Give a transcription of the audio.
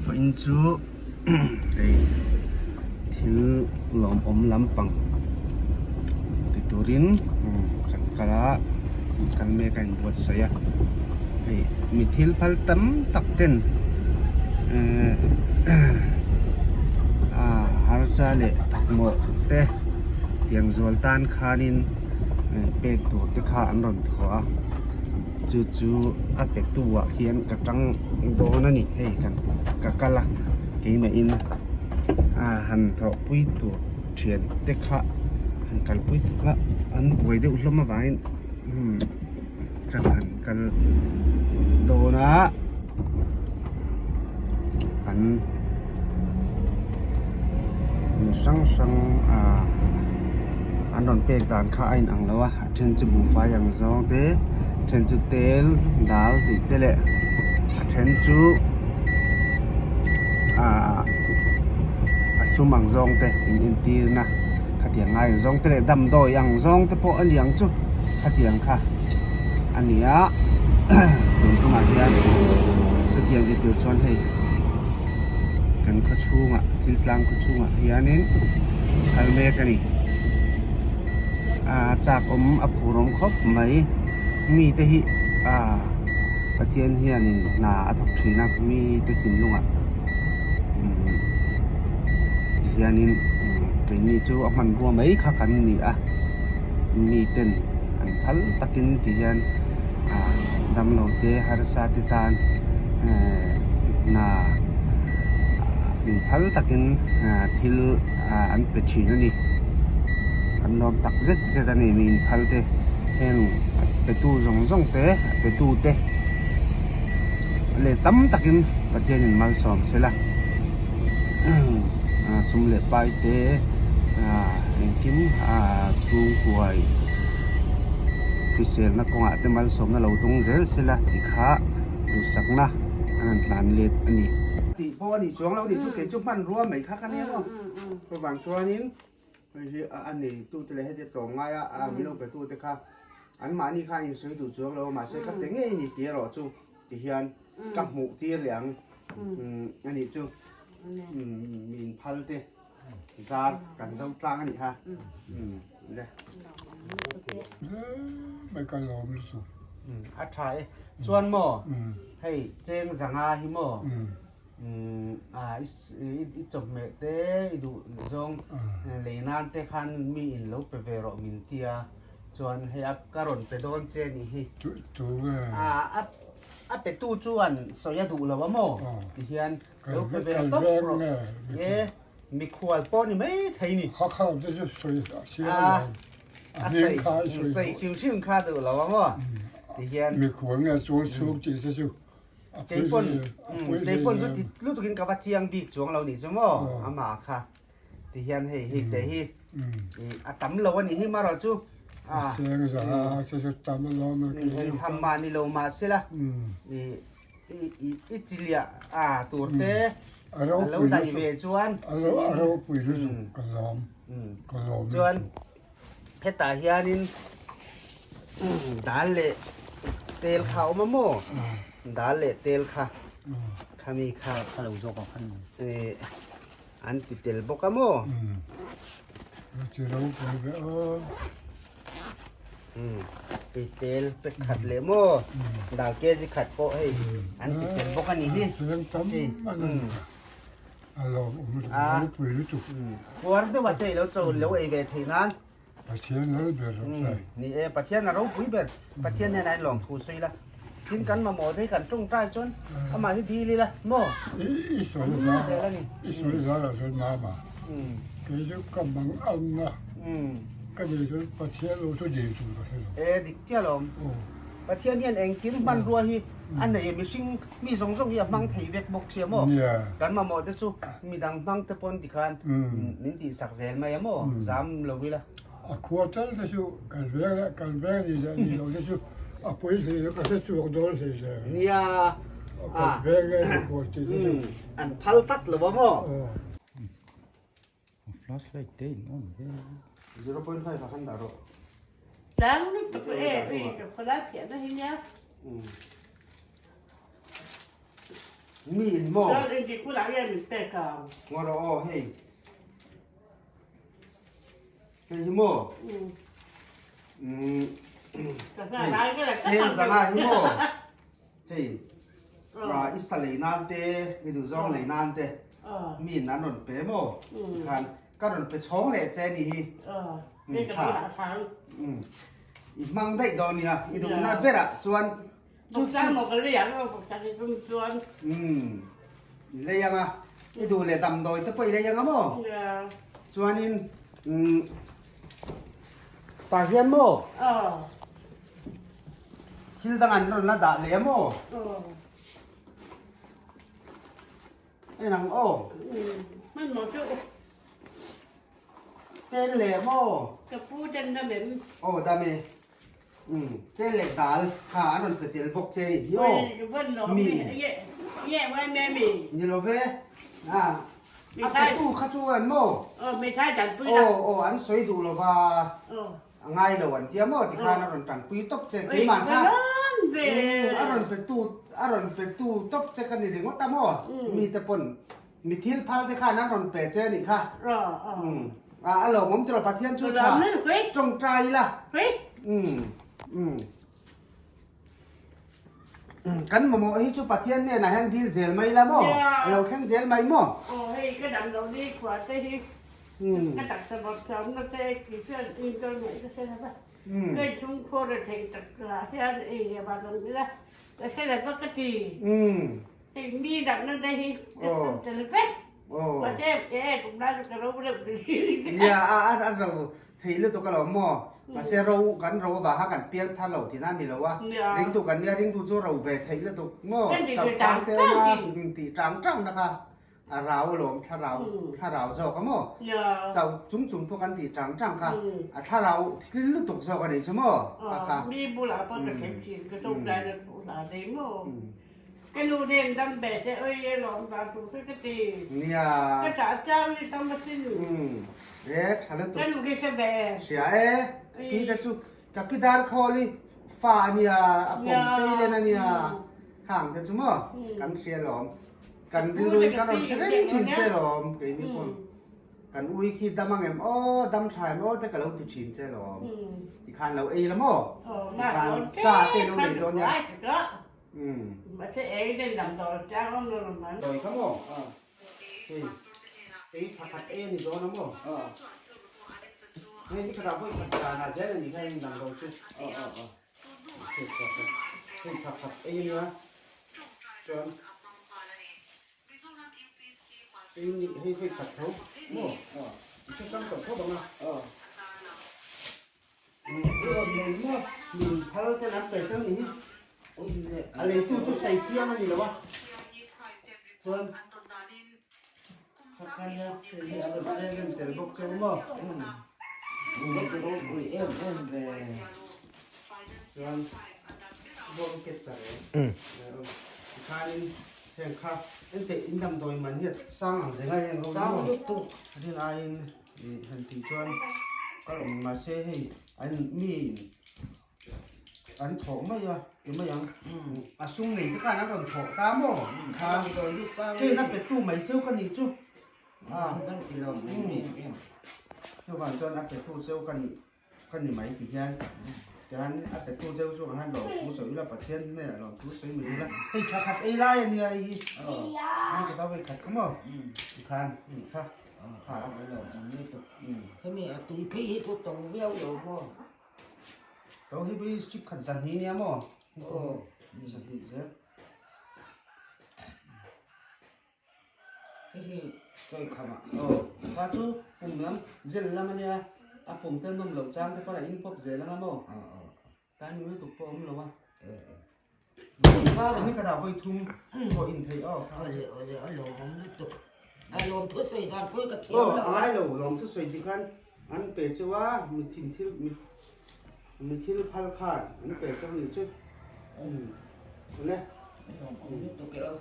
Vawiin chu hei thil lawmawm lampang ti turin kan kal a kan mek a inbuatsaih a hei mi thil phal tam tak ten ehh harsa leh thawkmawh te tiang zual tan khanin pek tur te kha an rawn thawh a. Chu chu a pe tu ah hian ka tang dawn a ni hei kan ka kal a keimah in a han thawh pui tur thian te kha han kalpui tur a an buai deuh hlawm avangin umm kan han kal dawn a an mi hrang hrang ah an rawn pek dan kha a inang lo a a then chu buhfai ang zawng te a then chu tel dal tih te leh a then chu ah a sum ang zawng te in entir na khatiang ngai ang zawng te leh damdawi ang zawng te pawh a ni ang chu khatiang kha a ni a tun tumah hian chutiang ti tur chuan hei kan khaw chhungah thil tlang khaw chhungah hianin kal mek a ni ah chak awm a phur awm khawp mai mite hi ah Pathian hianin hna a thawk thin a mite thinlungah umm tihianin keini chu a hmanrua mai kha kan ni a miten an phal takin tihian ah damlo te harsa te tan ehh hna in phal takin thil an pe thin a ni an lawm tak zet zet a ni mi in phal te heng a pe tu zawng zawng te a pe tu te leh tam takin Pathian in malsawm se la sum leh pai te engkim chhungkuai hriselna kawngah te malsawmna lo dawng zel se la tih kha duhsakna an han hlan let a ni. Tih pawh a nih chuang lo a nih chu kei chu hmanrua mai kha ka nia maw chuvang chuanin hei hi a neitu te leh heti tlawm ngai a a min lo pe tu te kha anmahni khan insawi duh chuang lo a mahse ka pe ngei a ni tih erawh chu tihian ka hmuh tir leh ang a nih chu min phal te zar kan zo tlang a nih kha le. A tha e chuan maw hei cheng zanga hi maw i chawhmeh te i duh zawng lei nan te khan mi in lo pe ve rawh min tia chuan hei a ka rawn pe dawn che nih hi a pe tu chuan sawi a duh lo a maw ti hian lo pe ve tawp rawh e mikhual pawh ni mai thei ni a sawi sawi hrim hrim kha duh lo a maw ti hian mikhual nge chuan chhung tih te chu Keipawn keipawn chu ti lutukin ka va chiang bik chuang lo nih chu maw amah kha ti hian hei hei te hi a tam lo a nih hi marawh chu eng tham mah ni lo mah sela i chi liah a tur te a lo daih ve chuan chuan Hetah hianin dal leh tel kha a awm a maw? Dal leh tel kha khami kha eh an ti tel bawk a maw? Tui tel pe khat leh maw? Dal kg khat pawh hei an ti tel bawk a nih hi. A lawm awm lutuk, a ropui lutuk. Puar deuh a te lo chaw lo ei ve theih nan. Pathian lal ber rawh sai. Ni e, Pathian a ropui ber. Pathian nen a inlawm thu sawi la. Tin kan mamawh te hi kan tawngtai chuan amah hi dil ila maw? I sawi zar i sawi zar ah chuan mama kei chu ka mang ang a ka nei chuan Pathian lo chu dil tur ka hre lo. E dik chiah lawm. Pathian hian engkim hmanrua hi a nei a mihring Mi zawng zawng hi a hmang thei vek bawk sia maw? Kan mamawh te chu midang hmang te pawn tikhan min tihsak zel mai a maw? Zam lo ila. A khua tal te chu kan veng leh kan veng ni leh ni lo te chu a pawi hlei lo ka hre chhuak dawn hlei le. Nia. Kan veng nge ni khual tih te chu. An phal tlat lo a maw? Flashlight te in on ve. 0.5 ah khan dah rawh. Tlang lutuk e, hei ka khawlai phiah na hi nia. Mi in maw? Chuan engtik hunah nge min pek ang? Ngaw rawh aw hei. Hei hi maw? Umm. Cheng zanga hi maw? Hei i sa lei nan te, i duhzawng lei nan te mi in an rawn pe maw? Tikhan ka rawn pe chhawng leh che ni hi. I hmang daih dawn nia, i duhna berah chuan Umm i lei ang a, i duh leh damdawi te pawh i lei ang a maw? Chuanin umm tah hian maw thil dang an rawn la dah leh a maw? En ang aw. Tel leh maw? Aw dam e. Umm, tel leh dal kha an rawn pe tel bawk che a nih hi aw. Mi. Ni lo ve. A, a petu kha chu an maw? Aw, aw, an sawi duh lo va, a ngai lo an tia maw tikhan a rawn tanpui tawp che. Keimah kha, umm, a rawn petu, a rawn petu tawp che ka ni ringawt a maw? Mite pawn Mi thil phal te khan an rawn pe che a nih kha. Umm. A a lawmawm tiraw Pathian chu tha tawngtai ila. Umm. Umm. Kan mamawh hi chu Pathian hnenah hian dil zel mai ila maw? A lo thleng zel mai maw? Aw hei ka dam loh ni khua te hi ka taksa bawk chuan na te ti chuan in ka ngaih ka hre lova. Ka inchhungkhur a theih tak ah hian ei leh vang awm ila ka hre lova ka ti. Hei mi dangna te hi ka chhan tel vek. Mahse e kum lai chu ka ro reuh ti hi. Nia a a a ro thei lutuk alawm maw. Mahse ro kan ro avang kha kan piang thar lo tihna a ni lo a. Ringtu kan nia ringtu chu ro ve theih lutuk maw. Chauh chang te awm a tih tang tang na kha. A rau alawm thlarau thlarau zawk a maw? Chau chung chung pawh kan tih tang tang kha a thlarau thil lutuk zawk a nih chu maw? Kha kha. Mi bulah pawh ka thleng thin ka ṭawng lai na thu hla nei maw? Ka nu nen dam ve te oi e lawm dan tur kha ka ti. Nia. Ka ṭah chang ni tam asin. E ṭha lutuk. Ka nu khi hre ve. Hria e. Pi te chu ka pi dar khawl i fa a nia a pawm chei len a nia khang te chu maw kan hria lawm. Kan rilru hi kan rawn hre reng thin che lawm keini pawn kan ui khi dam ang em aw dam tha em aw te ka lo ti thin che lawm tikhan lo ei la maw tikhan sa te lo nei dawn nia umm Tawi kha maw hei ei tha khat ei a ni dawn a maw hei ni khatah vawi khat zanah zel a ni kha eng dang lo chu hei tha khat ei a nia. Chuan hei ni hei hei khat tho maw i hre hrang tawh khawp ang a maw min phal ten an pe chang ni hi a leitu chu sawi chiang a ni lo a chuan khakhai a hei a rawn present tel bawk cheu maw chuan bawng ke char e tikhanin heng kha engteh in damdawi man hi a sang ang reng a heng ho hi maw rin aiin ih han tih chuan kal awm mahse hei an mi in An thawh mai a, ti mai ang. A sum nei te khan an rawn thawh ta maw? Kha kei na petu mai cheu ka nih chu. A chuvang chuan a petu cheu ka nih ka ni mai ti hian tian a petu cheu chu ang hian lawmthu sawi ila Pathian hnenah lawmthu sawi mai ila hei thla khat ei lai a nia hei hi. An ka dau hei khat kha maw? Tikhan kha. Ha hemi a tui phei hi chu to viau lo maw? To hi bi strip khat zahnih nia maw? Aw, zahnih zel. Hei hi chawi kham ah. Aw, kha chu pum lam gel lam ania, a pum te nawm loh chang te pawn a in pawp zel anga maw? Time lutuk pawh a awm lo a. Ni ka dah vawi thum pawh in theih aw. Awle awle a lawmawm lutuk. A lawm thusawi dan pawh ka thiam lo. Aw a ngai lo lawm thusawi ti khan an pe cheu a mi thin thil mi mi thil phal khan an pe cheu ni chu. Awle. A lawmawm lutuk e aw.